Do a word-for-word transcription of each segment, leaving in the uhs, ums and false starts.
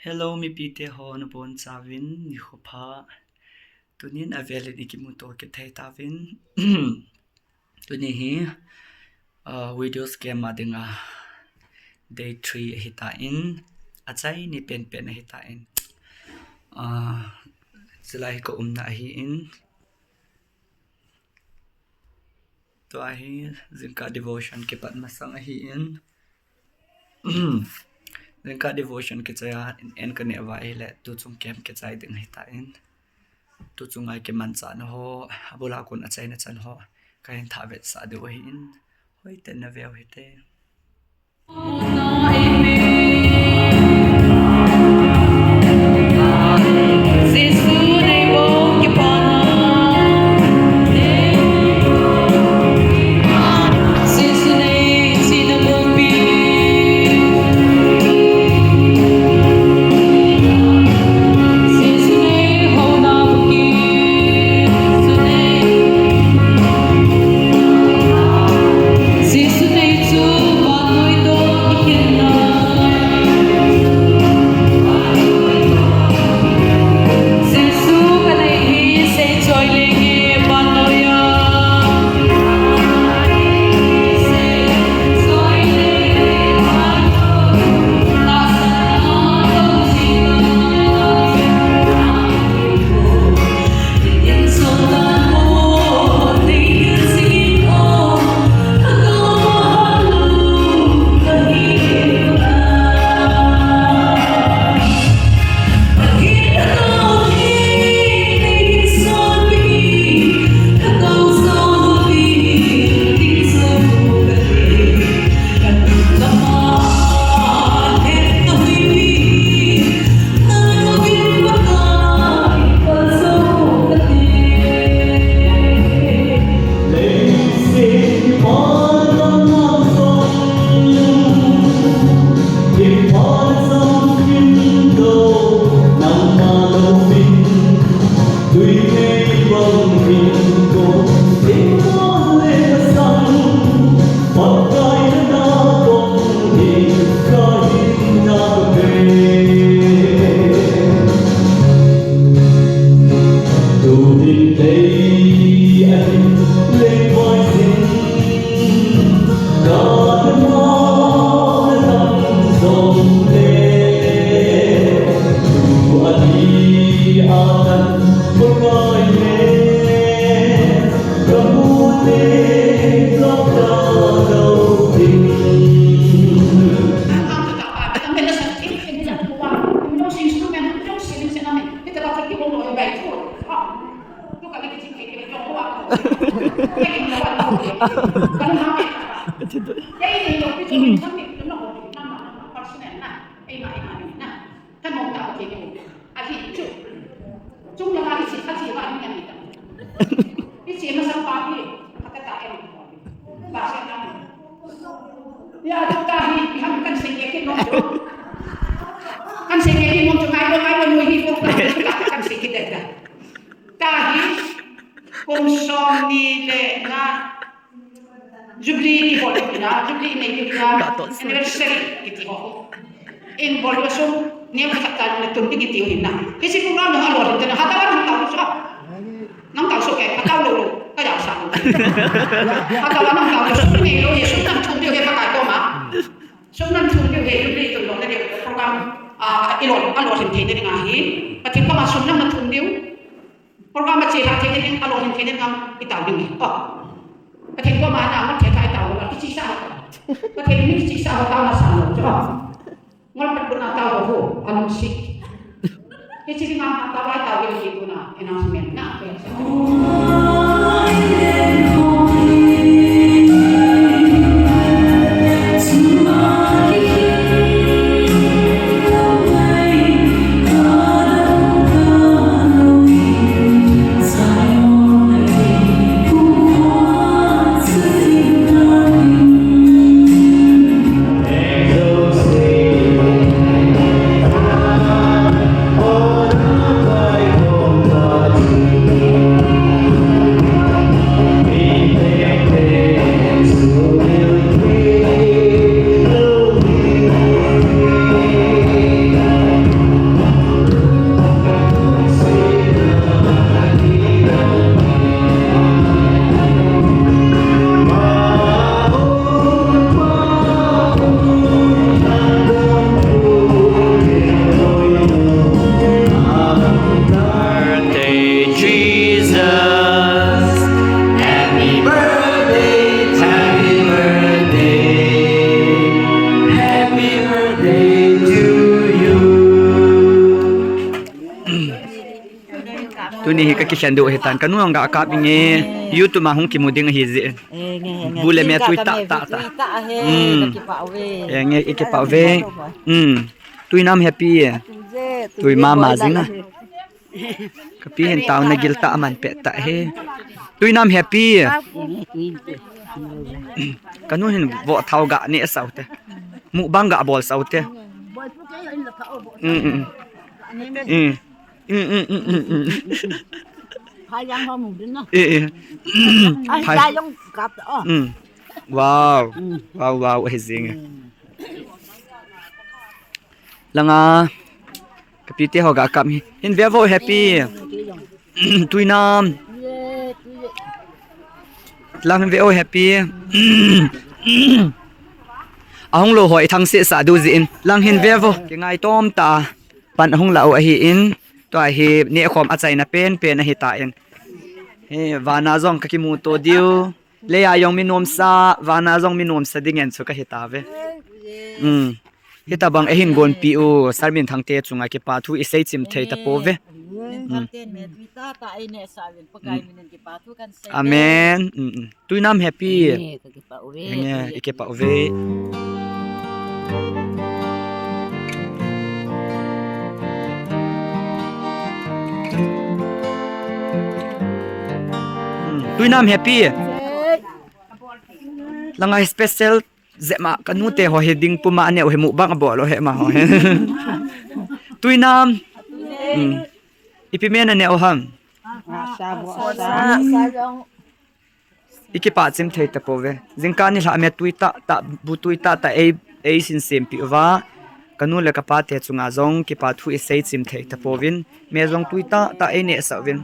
Hello, mipite ho, nabonchauvin nikho pha. Tunin avelin ikimuto kit thei tauvin. Tuni hi, uh, video scam a dinga day three ahitan, achaini penpen ahitan. Uh, chulai hi ka umna ahin. Tua hi jingkah devotion kipat masang ahin. Jingkah devotion kichai a, en kaneh uva ahile, tuchung camp kichai ding ahitan. Tuchunga kimanchahna ho, abul a kon achaina chan ho, kahin thah vetsah diu ahin. Hoiten naveu hite. Ka nung ta kei u. Ahi chu. Chung lama kichi, achi ba ni ani ta. Kichi masang pa hi, aka ta em. Ba se na. Ya, tu ta hi, ham kan sing ye kin nom chu. Kan sing ye kin nom chu, ngai lo, ngai lo, nui hi ko, kan sing kit de ta. Ta hi, kum som ni le nga, Jubilee kibol kiti na, Jubilee nei kiti na, anniversary kiti ho. In bol yo sum, niam khat ta na tum kiti ho na. Kisi program na alo kiti na, hata wan hata wan so. Nang tau so ke, hata lo lo, kaya sa lo. Hata wan nang tau so nei lo, ye sum nang tum yo he pakai to ma. Sum nang tum yo he Jubilee tum lo na de program, ah, ilo, alo kiti na nga hi. Pati ko ma sum nang na tum yo. Program a che la thei ding, a lo hin thei ding ngam i tao ding. Oh. Pathen koma na ngot thei thei tao, kichi sa. Pathen min kichi sa, tao na sa lo, cho. Ngol pat bu na tao ho, anong si. Kichi ding ngam tao, tao ding ki tu na, announcement na. Tuni hi kakikhen diu hitan, kanu jong ga kap inge, YouTube a hung kimu ding ahi jeh. Bu le me tui tah tah tah. Nge, ikipah uve. Tui nam happy e. Tui mama jing a. Kapi hin taona gil tah aman pet tah e. Tui nam happy e. Kanu hin vohthao ga neh sau te. Mukbang ga bol sau te. Wow. Wow, wow, ahi jing e. Langa, kapite ho ga kap hi. Hin ve vo happy. Tui nam. Lang hin ve o happy. Ahung lou ho ithang seh sah diu jeh in. Lang hin ve vo. Kingai tom tah. Pan ahung la u ahi in. Tua hi neh khom achaina pen pen ahi tan. He, vana jong kakimu to diu. Leiya jong mi nomsa, vana jong mi nomsa ding in chu kahi tauve. Hitabang eihin gonpi u, Sir Minthang te chunga kipa thu isei chim thei tapouve. Amen. Tui nam happy. Ikipah uve. Tui nam happy. Langa special jeh ma kanu te ho hi ding puma aneh u hi mukbang abol u hi ma ho hi. Tui nam. Ipi men aneh u ham. Ikipah chim thei tapouve. Jingkah nilhah me tui tah tah, bu tui tah tah ei, ei sin sempi uva. Kanu le kapa te chunga jong kipa thu isei chim thei tapouvin. Me jong tui tah tah ei neh sah uvin.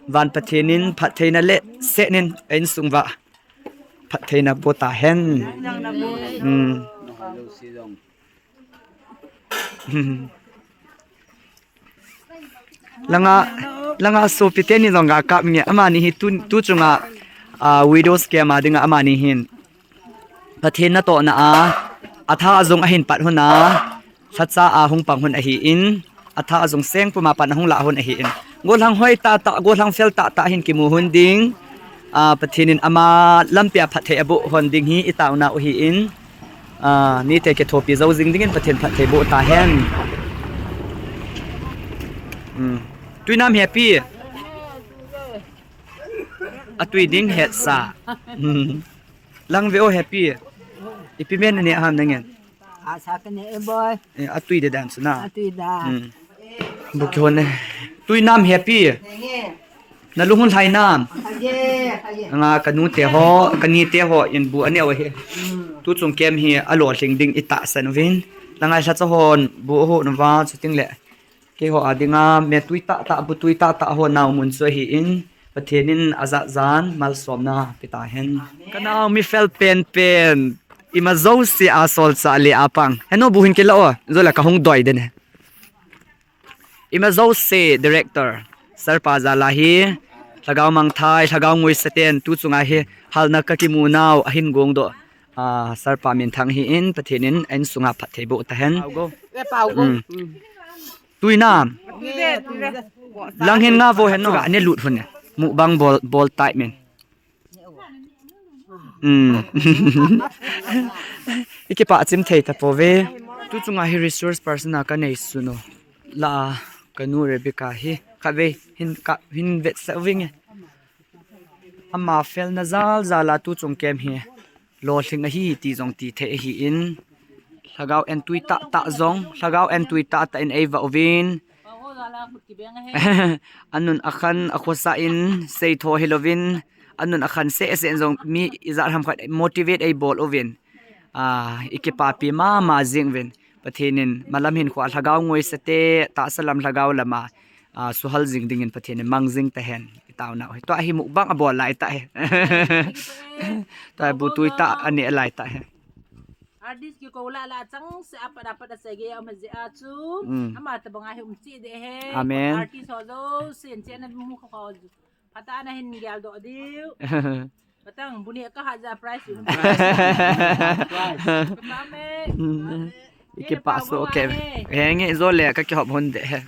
Van Pathen in phattheina le sehnin ei insung uva phattheina boh tahen. Langa, langa sopi teni jong ga kap nge, amani hi tu, tu chunga, ah, widows camp a dinga amani hin. Pathen natohna a, atha a jong ahin pat hon a, lhacha a hung pang hon ahi in, atha a jong seng puma pan ahung lah hon ahi in. Gollhang hoi tah tah, gollhang fel tah tah hin kimu hon ding. Ah, Pathen in ama lampi a phatthei aboh hon ding hi itaona u ahi in. Ah, mite kithopi jou jing dingin Pathen phatthei boh tahen. Tui nam happy. Atui ding hetsa. Lang ve o happy. Ipi men aneh ham nangin. Asa ka ne e boy. Atui de dan suna. Atui da. Buki hon e. Tui nam happy. Nalung hon lhai nam. Nga kanu te ho, kani te ho in bu aneh u ahi. Tu chung camp hi alolhing ding itahsan uvin. Langa lhacha hon bu aho nuva chuting le. Keiho a dinga me tui tah tah, bu tui tah tah ho nau mun chu ahi in, Pathen in ajat jan malsomna pe tahen. Kanau mi fel pen pen, ima jouse a solchah le a pang. Heno bu hin kila o, jola kahung doi den e. Ima jouse director, Sir pa jal a hi, lhagao mangthai, lhagao nguisa ten, tu chunga hi, halna kakimu nau, ahin gong doh. Ah, Sir pa Minthang hi in, Pathen in, a insunga phatthei boh tahen. Tui nam. Lang hin nga vo hen no. Ane lut hun e. Mukbang bol, bol tai men. Ikipah chim thei tapouve. Tu chunga hi resource person a kanei sun u. La kanu Rebecca hi. Khatvei hin ka, hin vetsah uving e. Ama felna jal jal a tu chung camp hi. Lolhing ahi ti jong ti thei ahi in. Lhagao en tui tah tah jong. Lhagao en tui tah tah in eiva uvin. Anun akhan akhosah in seitho hilouvin. Anun akhan seh seh jong mi ijat ham khat motivate eibol uvin. Ah, ikipapi mama jing uvin. Pathen in malam hin khua lhagao nguisa te, tahsa lam lhagao lama, ah, suhal jing dingin Pathen in mang jing tahen. Itaona u hi. Tua hi mukbang abol lai tah e. Tua bu tui tah ane lai tah e. Artist kikou lah lah chang se apat apat ase ge ama je a chu. Ama tabang a hi um chi de he. Amen. Artist ho jouse in chen na mu kho kho. Phatah a nahin geldoh diu. Patang bu ni kahat ja prize. Prize. Amen. Kipah soh ke. Henge, jo le kakihop hon de he.